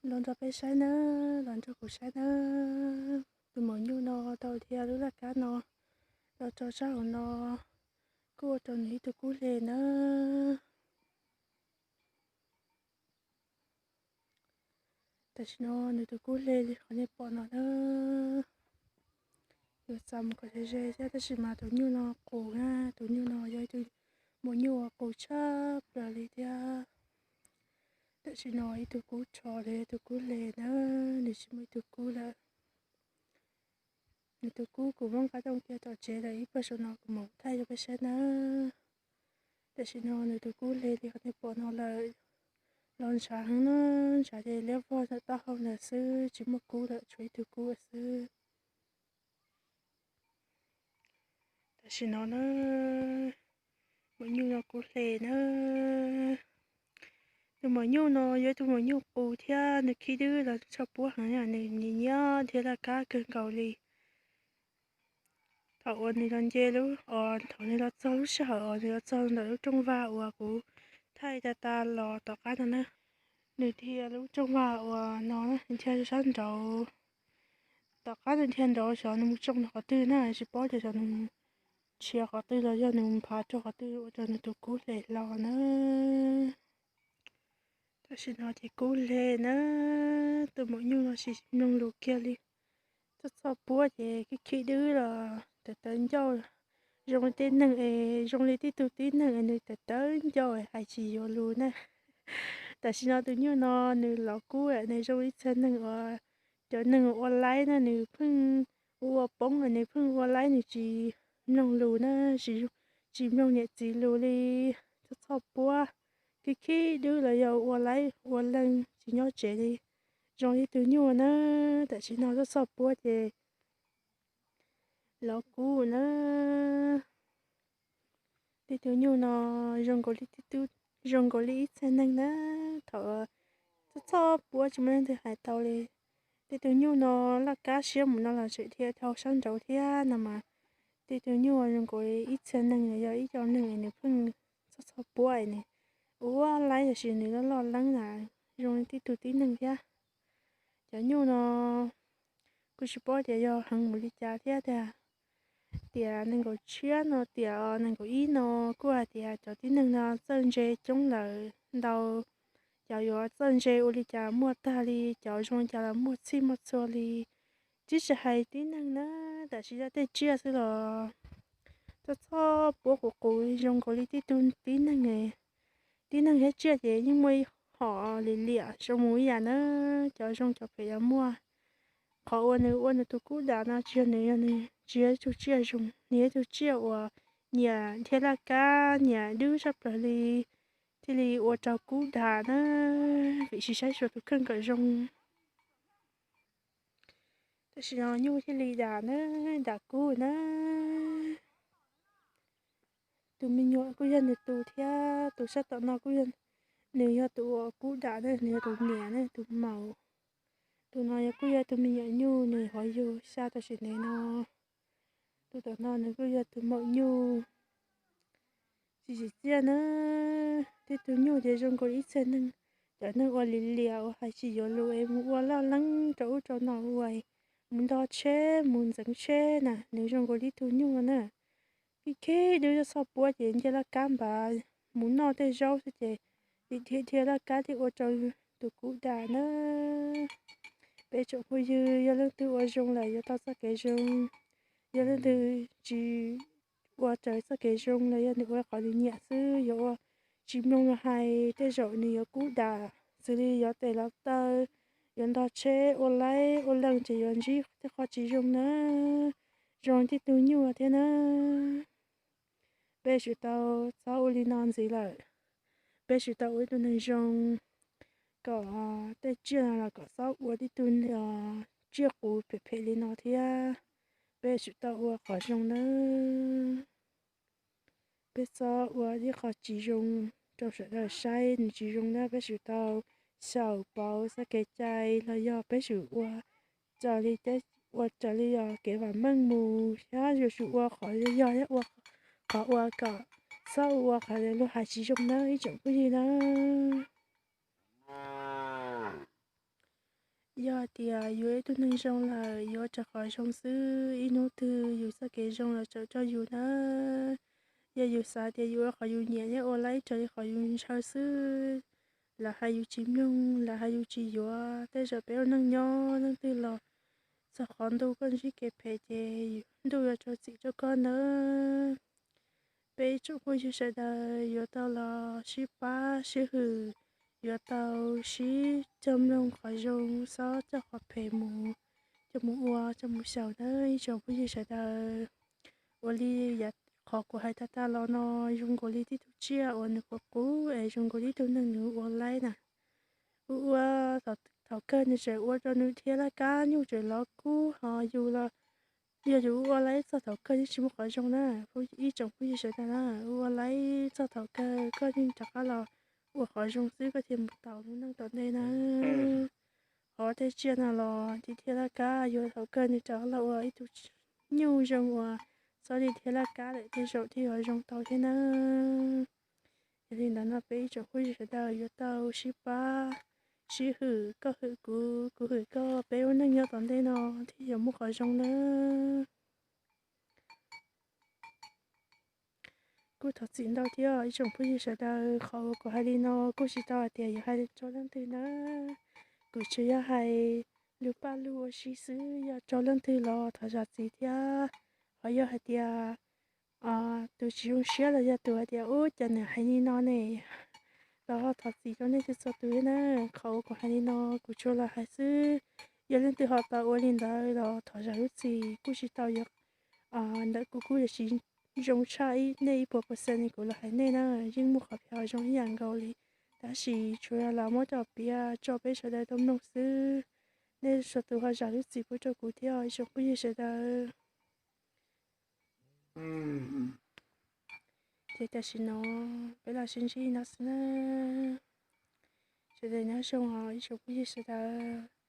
Los nrog peb saib nawb, los nrog kuv saib nawb. Tus maum nyuj no tau dhia lub laj kab no los rau sab hauv no, kuj ua rau nws ib tug kub hle nawb. Tam sim no nws tus kub hle li qhov nej pom no nawb. Yuav txav mus kom ze ze thiab, tab sis mas tus nyuj no qus na, tus nyuj no yog ib tug maum nyuj uas qus tshaj plaws li thiab. Tam sim no ib tug kub rho li tus kub hle nawb, nws tsis muaj ib tug kub lawm. Nws tus kub kuv muab nqa coj kiag tom tsev lawm, ib pliag saum no kuv mam thaij rau peb saib nawb. Tam sim no nws tus kub hle li qhov nej pom no lawm. Los ntshav heev na, ntshav ces liab vog ntawm taub hau ntawd xwb, tsis muaj kub lawm, tshuav ib tug kub xwb. Tam sim no na, maum nyuj no kub hle na. Tus maum nyuj no yog ib tug maum nyuj qus thiab nws khib dwb los tshaj puab heev, nws nyiam nyiam dhia laj kab kawg nkaus li. Thaum uas nws los nce lub, thaum nws los txog lub sij hawm uas nws los txog ntawm lub rooj vag uas kuv thaij tas tas los tom qab no na, nws dhia lub rooj vag uas no na, nws dhia sab nraud. Tom qab nws dhia nraud xyov nws mus tsoo qhov twg na, tsis paub tias xyov nws mus tshiav qhov twg los yog nws mus nphav rau qhov twg ua rau nws tus kub hle hlo na. Tam sim no ces kub hle na, tus maum nyuj no tsis mloog lus kiag li. Txoj txoj puab ces khib khib dwb los tawv tawv ncauj, zoo li tej neeg es, zoo li tib tug tib neeg es nws tawv tawv ncauj hais tsis yuav lus na. Tam sim no tus nyuj no nws los kub, nws zoo ib txha neeg uas, cov neeg ua laib na, nws pheej ua poob, nws pheej ua laib, nws tsis mloog lus na, tsis mloog niam txiv lus li. Txoj txoj puab khib khib dwb los yog ua laib ua leej tsis nyob tsev li, zoo li tib tug nyuj na. Tam sim no txoj txoj puab ces los kub na. Tib tug nyuj no zoo nkaus li ib txha neeg na, thaum txoj txoj puab tsis muaj leej twg hais tau li. Tib tug nyuj no laj kab siab mus no los tseem dhia dhau sab nraud thiab no mas. Tib tug nyuj zoo nkaus li ib txha neeg, yog ib co neeg nws pheej txoj txoj puab nws ua laib, tiam sis nws loj loj leeb na, zoo li tib tug tib neeg thiab. Cov nyuj no kuj tsis paub tias yog heev mus li cas thiab tiag. Tiam nees nkaum tshiab no, tiam nees nkaum ib no kuj hais tias cov tib neeg no txawj ntse coob lawm ntau, cov yuav txawj ntse ua li cas muaj tag li, cov zoo li cas los muaj txhij muaj txhua li. Tsis tsis hais tib neeg na, tam sim yog tej tsiaj xwb los txoj txoj puab qus qus zoo nkaus li tib tug tib neeg. Tib neeg thiab tsiaj ces yeej muaj ib hom li liam zoo mus ib yam na, cov zoo cov phem los muaj. Qhov uas nws ua nws tus kub dam no tsis yog nws, yog nws tsis yog ib tug tsiaj zoo, nws yog ib tug tsiaj uas nyiam dhia laj kab, nyiam dwb tshaj plaws li, thiaj li ua rau kub dam na, vim tsis saib xyuas tus kheej kom zoo. Tam sim no nyuj thiaj li dam na, dam kub na. Tus me nyuam kuj yog nws tus thiab, tus sab tom no kuj yog, nws yog tus uas kub dam na, nws yog tus niam na, tus maum. Tus no yog kuj yog tus me nyuam nyuj, nws hov yug xya tau sim nev no. Tus tom no nws kuj yog tus maum nyuj. Tsis tsim txiaj na, tib tug nyuj ces zoo nkaus ib txhia neeg, cov neeg ua liam liam uas hais tsis yuav lus es mus ua laj leeb rau ub rau no ua, mus ntog tsheb mus ntxeev tsheb na, nws zoo nkaus li tib tug nyuj na. Khib khib dwb txoj txoj puab ces nce laj kab npav mus noj tej zaub xwb ces dhia dhia laj kab thiaj ua rau tus kub dam na. Peb tsoom phooj ywg, yog leej twg ua zoo lawm yuav tau txoj kev zoo, yog leej twg tsis ua raws txoj kev zoo los yog nws ua qhov nws nyiam xwb, yuav ua tsis mloog luag hais, tej zaum nws yuav kub dam, xws li yuav tes los taw, yuav ntog tsheb, ua laib ua leej ces yuav ntsib tej qhov tsis zoo na, zoo tib tug nyuj thiab na. Peb tsum tau txhob ua li no ntxiv lawm. Peb tsum tau ua ib tug neeg zoo, kom tej tsiaj no los kom txhob ua tib tug tsiaj qus phem phem li no thiab. Peb tsum tau ua qhov zoo nawb. Peb txhob ua ib qho tsis zoo rau sawv daws saib nws tsis zoo na, peb tsum tau xyaum pauv txoj kev cai los yog peb tsum ua raws li, ua raws li os kev vam meej mus thiab yuav tsum ua qhov yog thiab ua qhov uas kom txhob ua qhov luag hais tsis zoo nawb ib tsoom phooj ywg nawb. Yog hais tias yus ib tug neeg zoo lawm, yuav rau qhov zoo xwb, ib hnub twg yus txoj kev zoo los tseem coj yus nawb. Yog yus xav tias yus ua qhov yus nyiam nyob ua laib raws li qhov yus ntshaw xwb, lawv hais yus tsis mloog, lawv hais yus tsis yuav. Tej zaum peb ua neej nyob leej twg los txog qhov ntuj koj ntsib kev phem ces ntuj yuav rau txim rau koj nawb. Peb ib tsoom phooj ywg sawv daws yuav tau los sib pab sib hwm, yuav tau sib cog mloog qhov zoo, xob coj qhov phem mus, coj mus ua coj mus xyaum nawb ib tsoom phooj ywg sawv daws. Ua li qhov kuv hais tag tag los no zoo nkaus li tib tug tsiaj uas nws qhuav qub es zoo nkaus li tib tug neeg nws ua laib na. Ua ua thaum kawg nws tseem ua rau nws dhia laj kab nyuj tseem lov kub, ho yus los yog yus ua laib txog thaum kawg yeej tsis muaj qhov zoo na. Ib tsoom phooj ywg sawv daws na, ua laib txog thaum kawg koj yeej rov qab los ua qhov zoo xwb koj thiaj mus tau lub neej tom ntej na. Qhov tej tsiaj no los dhia laj kab yuav thaum kawg nws rov qab los ua ib tug nyuj zoo uas txhob li dhia laj kab lawm tej zaum thiaj yuav zoo tau thiab nawb. Yog li ntawd no peb ib tsoom phooj ywg sawv daws yuav tau sib pab sib hwm, koj hwm kuv, kuv hwm koj, peb ua neej nyob tom ntej no thiaj yuav muaj qhov zoo nawb. Kuj thov txim ntau thiab ib tsoom phooj ywg sawv daws, qhov uas kuv hais li no kuj tsis tau hais tias yuav hais rau leej twg nawb. Kuv tsuas yog hais lus paj lug ua si xwb, yog rau leej twg los thov zam txim thiab. Ho yog hais tias tus tsis zoo siab los yog tus hais tias ub cas nws hais li no ne, los thov txim rau nej txhua tus thiab na. Qhov uas kuv hais li no kuv tsuas los hais xwb, yog leej twg ho tau ua li ntawd los thov zam lub txim, kuj tsis tau yuav ntawm kuv kuj yuav tsis zoo tshaj nej ib puas percent li kuv los hais nej na, yeej muaj qhov phem zoo ib yam nkaus li, tab sis tsuas yog los muab coj piav tso peb sawv daws tau mloog xwb. Nej txhua tus ho zam lub txim pub rau kuv thiab ib tsoom phooj ywg sawv daws. Ces tam sim no peb los sib ntsib no xwb na. Sawv daws nyob zoo os ib tsoom phooj ywg sawv daws.